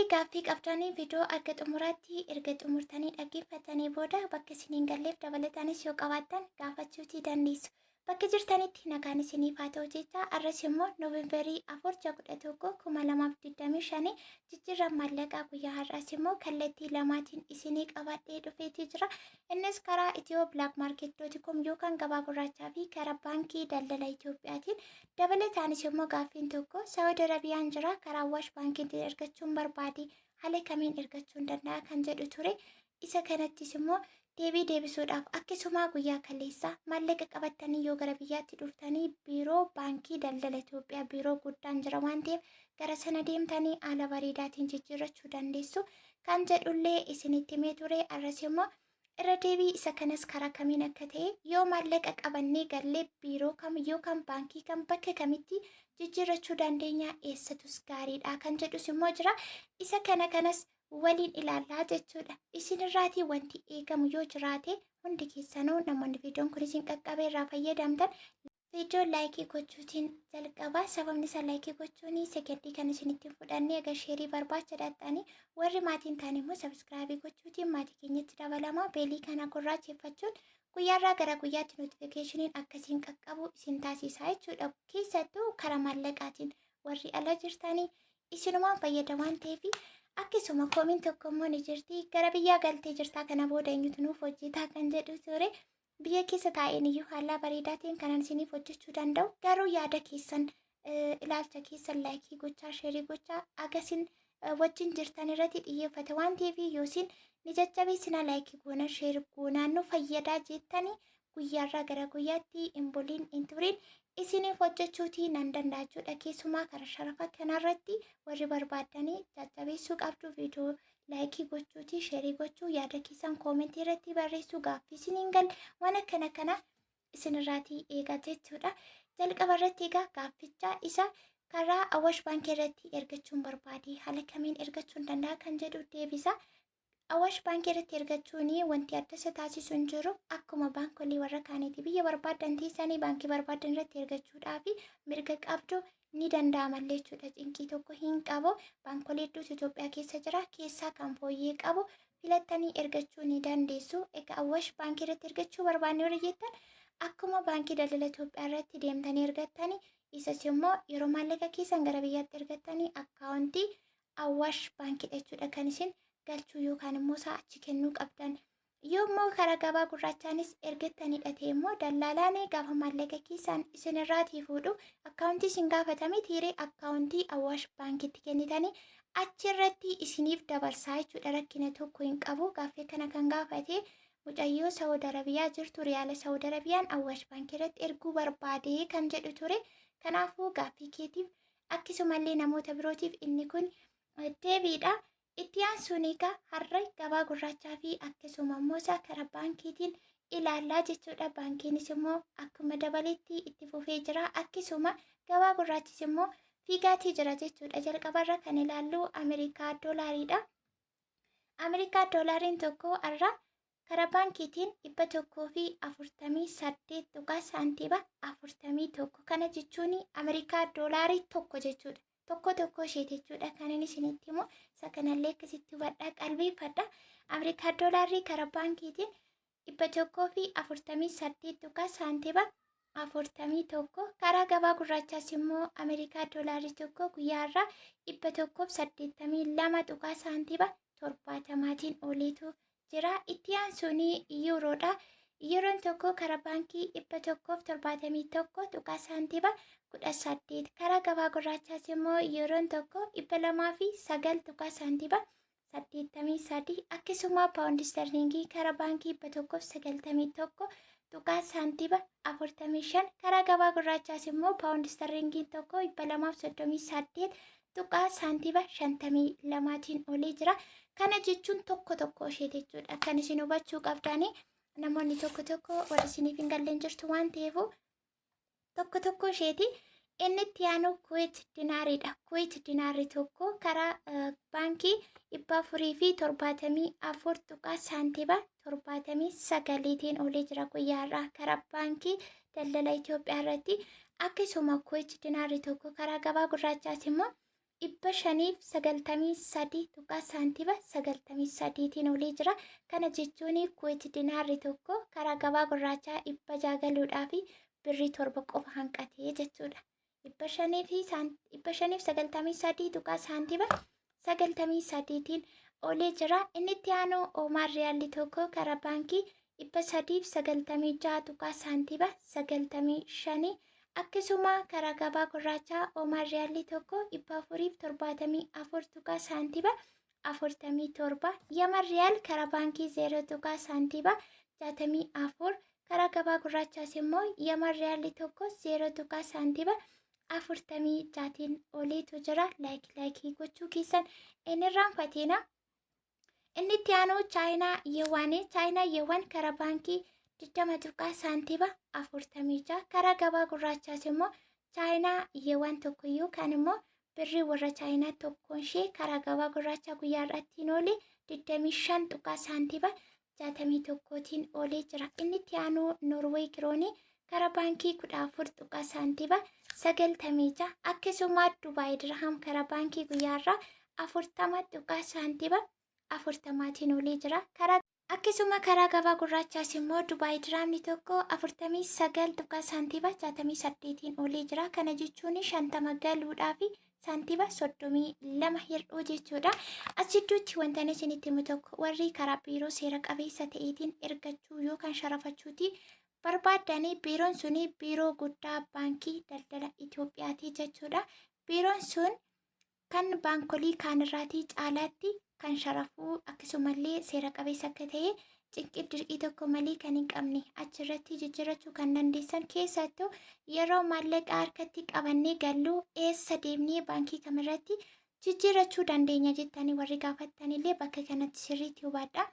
Warri gaaffii qabdanii viidiyoo akka xumuraatti erga xumurtanii dhaggeeffatanii booda bakka isin hin galleef dabalataanis yoo qabaattan gaafachuutii dandeessu. Bakka jirtanitti nagaan isiniif haa ta'u jecha, arras immoo Noovembarii 4 11 2025 jijjiirraan maallaqaa guyyaa har'aas immoo kallattii lamaatiin isinii qabadhee dhufeetii jira. Innis karaa Itiyoo Black Market com yookaan gabaa gurraachaa fi karaa Baankii Daldala Itiyoophiyaatiin. Dabalataanis immoo gaaffiin tokko, Saawud Arabiyaan jira, karaa Awaash Baankiitiin ergachuun barbaade, haala kamiin ergachuun danda'a kan jedhu ture. Isa kanattis immoo deebii deebisuudhaaf, akkasumaa guyyaa kaleessaa maallaqa qabattanii yoo gara biyyaatti dhuftanii biiroo Baankii Daldala Itoophiyaa biiroo guddaan jira waan ta'eef gara sana deemtanii haala bareedaatiin jijjiirrachuu dandeessu kan jedhullee isinitti himee ture. Arras immoo irra deebii isa kanas karaa kamiin akka ta'e, yoo maallaqa qabannee gallee biiroo kam yookaan baankii kam, bakka kamitti jijjiirrachuu dandeenya, eessatus gaariidha kan jedhus immoo jira. Isa kana kanas waliin ilaallaa jechuudha. Isinirraatii wanti eegamu yoo jiraate, hundi keessanuu namoonni viidiyoon kun isin qaqqabe irraa fayyadamtan viidiyoo like gochuutiin jalqaba. Sababni isaa like gochuun sekendii kan isinitti hin fudhanne, egaa share barbaacha dhaxxanii, warri maatiin ta'an immoo subscribe gochuutiin maatii keenyatti dabalama. Bell kana gurraacheffachuun guyyaarraa gara guyyaatti notificationiin akkasiin qaqqabu isin taasisa jechuudha. Keessattuu karaa maallaqaatiin warri ala jirtanii isinumaan fayyada waan ta'eef. Akkasuma komiin tokko immoo ni jirti, gara biyyaa galtee jirtaa, kana booda eenyutu nuuf hojjetaa kan jedhu ture. Biyya keessa taa'een iyyuu haala bareedaatiin kanan isiniif hojjechuu danda'u, garuu yaada keessan, ilaalcha keessan like gochaa, share gochaa, agasin wajjin jirtan irratti xiyyeeffate waan ta'eef, yoo isin ni jajjabeessina, like goona, share goonaan nu fayyadaa jettanii, guyyaarraa gara guyyaatti hin buliin hin turiin isiniif hojjechuutii nan danda'a jechuudha. Keessumaa karaa sharafa kanarratti warri barbaaddanii jajjabeessuu qabdu, viidiyoo like gochuutii, share gochuu, yaada keessan comment irratti barreessuu, gaaffii isiniin galle waan akkana kana isinirraatii eega jechuudha. Jalqaba irratti egaa gaafficha isa karaa Awaash Baankii irratti ergachuun barbaade, haala kamiin ergachuun danda'a kan jedhu deebisa. Awaash Baankii irratti ergachuun wanti adda isa taasisu hin jiru. Akkuma baankolii warra kaaniiti, biyya barbaaddan teessanii baankii barbaaddan irratti ergachuudhaaf mirga qabdu, ni danda'amallee jechuudha. Cinqii tokko hin qabu. Baankolee hedduutu Itoophiyaa keessa jira. Keessaa kan fooyyee qabu filattanii ergachuu ni dandeessu. Egaa Awaash Baankii irratti ergachuu barbaanne warri jettan, akkuma Baankii Daldala Itoophiyaa irratti deemtanii ergattanii, isas immoo yeroo maallaqa keessan gara biyyaatti ergattanii akkaawuntii Awaash Baankiidha jechuudha kan isin galchuu yookaan immoo isaa achi kennuu qabdan. Yoo immoo karaa gabaa gurraachaanis ergattanidha ta'e immoo, dallaalaan gaafa maallaqa keessan isinirraatii fuudhu akkaawuntii isin gaafatame tiiree akkaawuntii Awaash Baankiitti kennitanii achirratti isiniif dabarsaa jechuudha. Rakkina tokko hin qabu. Gaaffii kana kan gaafate mucayyoo Saawud Arabiyaa jirtu, riyaala Saawud Arabiyaan Awaash Baankii irratti erguu barbaade kan jedhu ture. Kanaafuu gaaffii keetiif akkasumallee namoota birootiif inni kun deebiidha. Itti aansuun egaa har'a gabaa gurraachaa fi akkasuma immoo isaa karaa baankiitiin ilaallaa jechuudha. Baankiinis immoo akkuma dabaletti itti fufee jira. Akkasuma gabaa gurraachis immoo fiigaatii jira jechuudha. Jalqabarra kan ilaallu Ameerikaa doolaariidha. Ameerikaa doolaariin tokko har'a karaa baankiitiin 148 tuqaa saantiima 41. Kana jechuun Ameerikaa doolaarii tokko jechuudha. Tokko tokko ishee jechuudha kan inni isinitti himu. Isa kanallee akkasitti hubadhaa, qalbeeffadha. Ameerikaa doolaarrii karaa baankiitiin 148 tuqaa saantiima 41. Karaa gabaa gurraachaas immoo Ameerikaa doolaarri tokko guyyaarraa 182 tuqaa saantiima 70n ooleetu jira. Itti aansuun yuuroodha. Yuuroon tokko karaa baankii 171 tuqaa saantiima 18. Karaa gabaa gurraachaas immoo yuuroon tokko 209 tuqaa saantiima 83. Akkasuma paawundi sterlingii karaa baankii 191 tuqaa saantiima 45. Karaa gabaa gurraachaas immoo paawundi sterlingiin tokko 238 tuqaa saantiima 52n olii jira. Kana jechuun tokko tokko ishee jechuudha. Kan isin hubachuu qabdanii, namoonni tokko tokko warri isiniif hin galleen jirtu waan ta'eef, tokko tokko isheeti. Inni itti aanu Kuwait dinaariidha. Kuwait dinaarri tokko karaa baankii 474 tuqaa saantiima 79n olee jira guyyaarraa karaa Baankii Daldala Itoophiyaa irratti. Akkasuma Kuwait dinaarri tokko karaa gabaa gurraachaas immoo 593 tuqaa saantiba 93tiin olee jira. Kana jechuun Kuweet dinaarri tokko karaa gabaa gurraachaa 600 galuudhaaf birrii 7 qofa hanqatee jechuudha. 593 tuqaa saantiba 93tiin olee jira. Inni itti aanu Oomaan riyaalli tokko karaa baankii 396 tuqaa saantiba 95. Akkasuma karaa gabaa gurraachaa Oomaan riyaalli tokko 474 tuqaa saantiba 47. Yaman riyaal karaa baankii 0 tuqaa saantiba 64. Karaa gabaa gurraachaas immoo Yaman riyaalli tokko 0 tuqaa saantiba 46tiin oliitu jira. Like like gochuu keessan hin irraanfatina. Inni itti aanu Chaayinaa Yewaanii. Chaayinaa Yewaan karaa baankii 20 tuqaa saantiba 46. Karaa gabaa gurraachaas immoo Chaayinaa Yewaan tokkoyyuu kan immoo birrii warra Chaayinaa tokkoon ishee karaa gabaa gurraachaa guyyaa har'aattiin oole 25 tuqaa saantiba 61tiin oolee jira. Inni itti aanu Noorweey kiroonii karaa baankii 14 tuqaa saantiba 96. Akkasuma Dubaay Dirham karaa baankii guyyaa har'aa 40 tuqaa saantiba 40tiin oolee jira. Karaa Akkasuma karaa gabaa gurraachaas immoo Dubaay Dirhaamni tokko 49 tuqaa saantiba 68tiin oolee jira. Kana jechuun 50 galuudhaaf saantiba 32 hir'uu jechuudha. As jidduutti wanta ani isinitti himu tokko, warri karaa biiroo seera qabeessa ta'eetiin ergachuu yookaan sharafachuuti barbaaddanii, biiroon suni biiroo guddaa Baankii Daldala Itoophiyaati jechuudha. Biiroon sun kan baankolii kaanirraatii caalaatti kan sharafuu, akkasumallee seera qabeessa akka ta'e, cinqiif dirqii tokko malee kan hin qabne, achirratti jijjiirrachuu kan dandeessan. Keessattuu yeroo maallaqa harkatti qabannee gallu eessa deemnee baankii kamirratti jijjiirrachuu dandeenya jettanii warri gaafattanillee bakka kanatti sirriitti hubadha.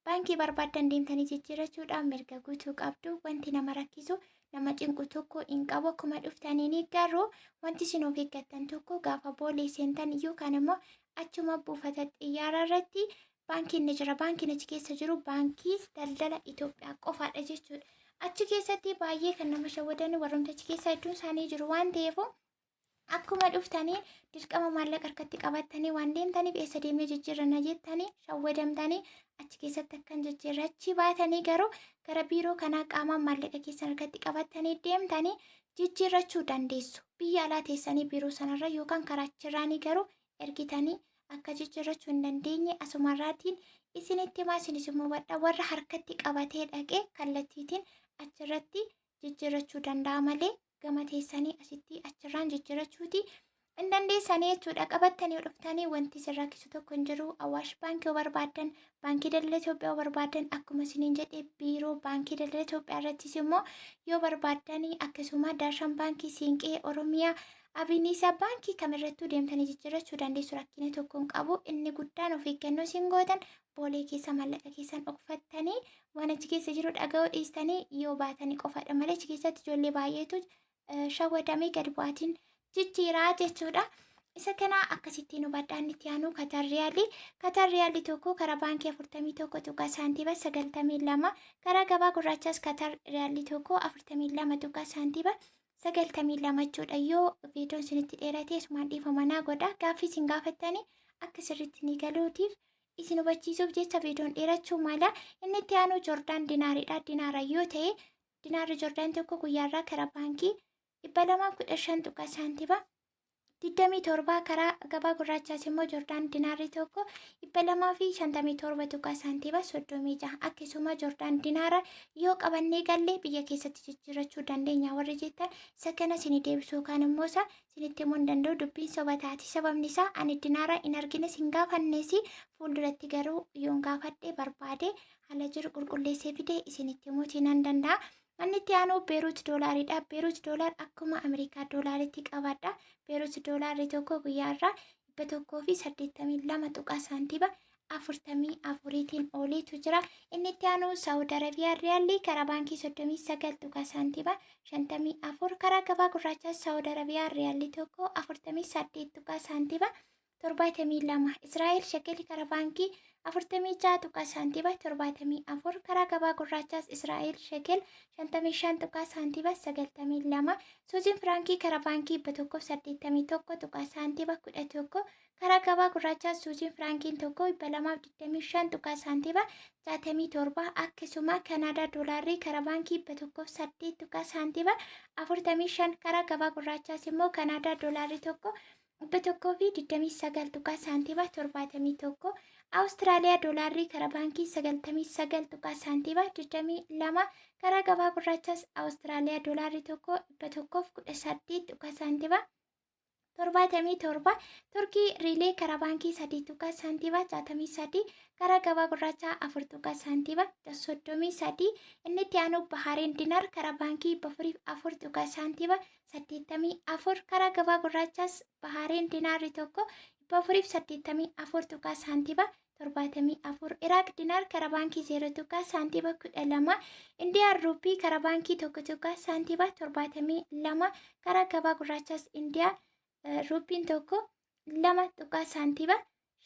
Baankii barbaaddan deemtanii jijjiirrachuudhaan mirga guutuu qabdu. Wanti nama rakkisu, nama cinqu tokko hin qabu. Akkuma dhuftaniini garuu wanti isin of eeggattan tokko, gaafa Boolee seentan yookaan immoo achuma buufata xiyyaaraa irratti baankiin ni jira. Baankiin achi keessa jiru Baankii Daldala Itoophiyaa qofaadha jechuudha. Achi keessatti baay'ee kan nama shawwadan warroomti achi keessa hedduun isaanii jiru waan ta'eef, akkuma dhuftanii dirqama maallaqa harkatti qabattanii waan deemtaniif eessa deemnee jijjiirranna jettanii shawwadamtanii achi keessatti akkan jijjiirrachi baatanii, garuu gara biiroo kanaa qaamaan maallaqa keessan harkatti qabattanii deemtanii jijjiirrachuu dandeessu. Biyya alaa teessanii biiroo sanarra yookaan karaa achirraanii garuu ergitanii akka jijjiirrachuu hin dandeenye asumarraatiin isinitti himaa, isinis immoo hubadhaa. Warra harkatti qabatee dhaqee kallattiitiin achirratti jijjiirrachuu danda'a malee gama teessanii asitti achirraan jijjiirrachuuti hin dandeessanii jechuudha. Qabattanii yoo dhuftanii wanti isin rakkisu tokko hin jiru. Awaash Baankii yoo barbaaddan, Baankii Daldala Itoophiyaa yoo barbaaddan, akkuma isiniin jedhe biiroo Baankii Daldala Itoophiyaa irrattis immoo yoo barbaaddanii, akkasuma Daashan Baankii, Siinqee, Oromiyaa, Abiniisaa, baankii kamirrattuu deemtanii jijjiirrachuu dandeessu, rakkina tokko hin qabu. Inni guddaan of eeggannoo isin gootan, Boolee keessa maallaqa keessan dhokfattanii waan achi keessa jiru dhaga'uu dhiistanii yoo baatanii qofaadha malee achi keessatti ijoollee baay'eetu shawwadamee gadi bu'aatiin jijjiiraa jechuudha. Isa kana akkasittiin hubadhaa. Inni itti aanu Katar Riyaalii. Katar Riyaalii tokko karaa baankii 41 tuqaa saantiiba 92. Karaa gabaa gurraachaas Katar Riyaalii tokko 42 tuqaa saantiiba 92 jechuudha. Yoo viidiyoon isinitti dheerate asumaan dhiifama naa godha. Gaaffii isin gaafattanii akka sirriitti ni galuutiif isin hubachiisuuf jecha viidiyoon dheerachuu mala. Inni itti aanu Joordaan dinaariidha. Dinaara yoo ta'e, dinaarri Joordaan tokko guyyaarraa karaa baankii 215 tuqaa saantiba 27, karaa gabaa gurraachaas immoo Joordaan dinaarri tokko 257 tuqaa saantiba 36. Akkasuma Joordaan dinaara yoo qabannee galle biyya keessatti jijjiirrachuu dandeenya warri jettan, isa kana isinii deebisuu yookaan immoo isa isinitti himuu hin danda'u, dubbiin soba taati. Sababni isaa ani dinaara hin argines, hin gaafannes. Fuulduratti garuu yoon gaafadhe barbaade haala jiru qulqulleessee fide isinitti himuutii nan danda'a. Inni itti aanu Beeruut doolaariidha. Beeruut doolaar akkuma Ameerikaa doolaaritti qabadha. Beeruut doolaarri tokko guyyaa irraa 182 tuqaa saantiba 44tiin oliitu jira. Inni itti aanu Saawud Arabiyaa Riyaalli karaa baankii 39 tuqaa saantiba 54, karaa gabaa gurraachaa Saawud Arabiyaa Riyaalli tokko 48 tuqaa saantiba 72. Israa'el shekelii karaa baankii 46 tuqaa saantiba 74. Karaa gabaa gurraachaas Israa'el shekel 55 tuqaa saantiba 92. Suuziin firaankii karaa baankii 181 tuqaa saantiba 11. Karaa gabaa gurraachaas suuziin firaankiin tokko 225 tuqaa saantiba 67. Akkasuma Kanaadaa doolaarrii karaa baankii 108 tuqaa saantiba 45. Karaa gabaa gurraachaas immoo Kanaadaa doolaarrii tokko 129 tuqaa saantiba 71. Awustiraaliyaa doolaarrii karaa baankii 99 tuqaa saantiba 22. Karaa gabaa gurraachaas Awustiraaliyaa doolaarrii tokko 118 tuqaa saantiba 77. Turkii riilee karaa baankii 3 tuqaa saantiba 63. Karaa gabaa gurraachaa 4 tuqaa saantiba 33. Inni itti aanu Bahareen dinaar karaa baankii 404 tuqaa saantiba 84. Karaa gabaa gurraachaas Bahareen dinaarri tokko 484 tuqaa saantiba 74. Iraaq dinaar karaa baankii 0 tuqaa saantiba 12. Indiyaan ruupii karaa baankii 1 tuqaa saantiba 72. Karaa gabaa gurraachaas Indiyaa ruupiin tokko 2 tuqaa saantiba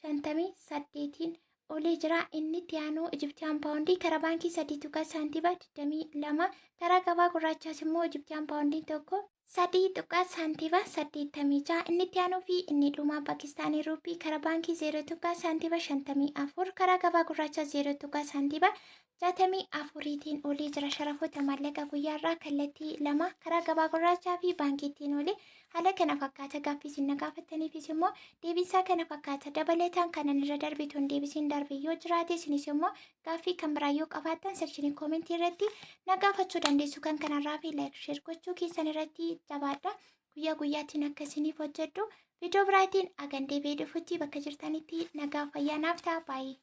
58n olee jira. Inni itti aanu Ijiptiyaan paawundii karaa baankii 3 tuqaa saantiba 22. Karaa gabaa gurraachaas immoo Ijiptiyaan paawundiin tokko 3 tuqaa saantiba 86. Inni itti aanuu fi inni dhumaa Paakistaanii ruupii karaa baankii 0 tuqaa saantiba 54. Karaa gabaa gurraachaa 0 tuqaa saantiba 64tiin olee jira. Sharafoota maallaqa guyyaarraa kallattii lama karaa gabaa gurraachaa fi baankiitiin olee haala kana fakkaata. Gaaffii isin na gaafattaniifis immoo deebiinsaa kana fakkaata. Dabalataan kanan irra darbe tun deebisiin darbe yoo jiraate, isinis immoo gaaffii kan biraa yoo qabaattan section comment irratti na gaafachuu dandeessu. Kan kanarraa fi like, share gochuu keessan irratti jabaadha. Guyyaa guyyaatiin akka isiniif hojjedhu viidiyoo biraatiin agan deebi'ee dhufutti bakka jirtanitti nagaa fayyaa naaf ta'a. Baay'ee.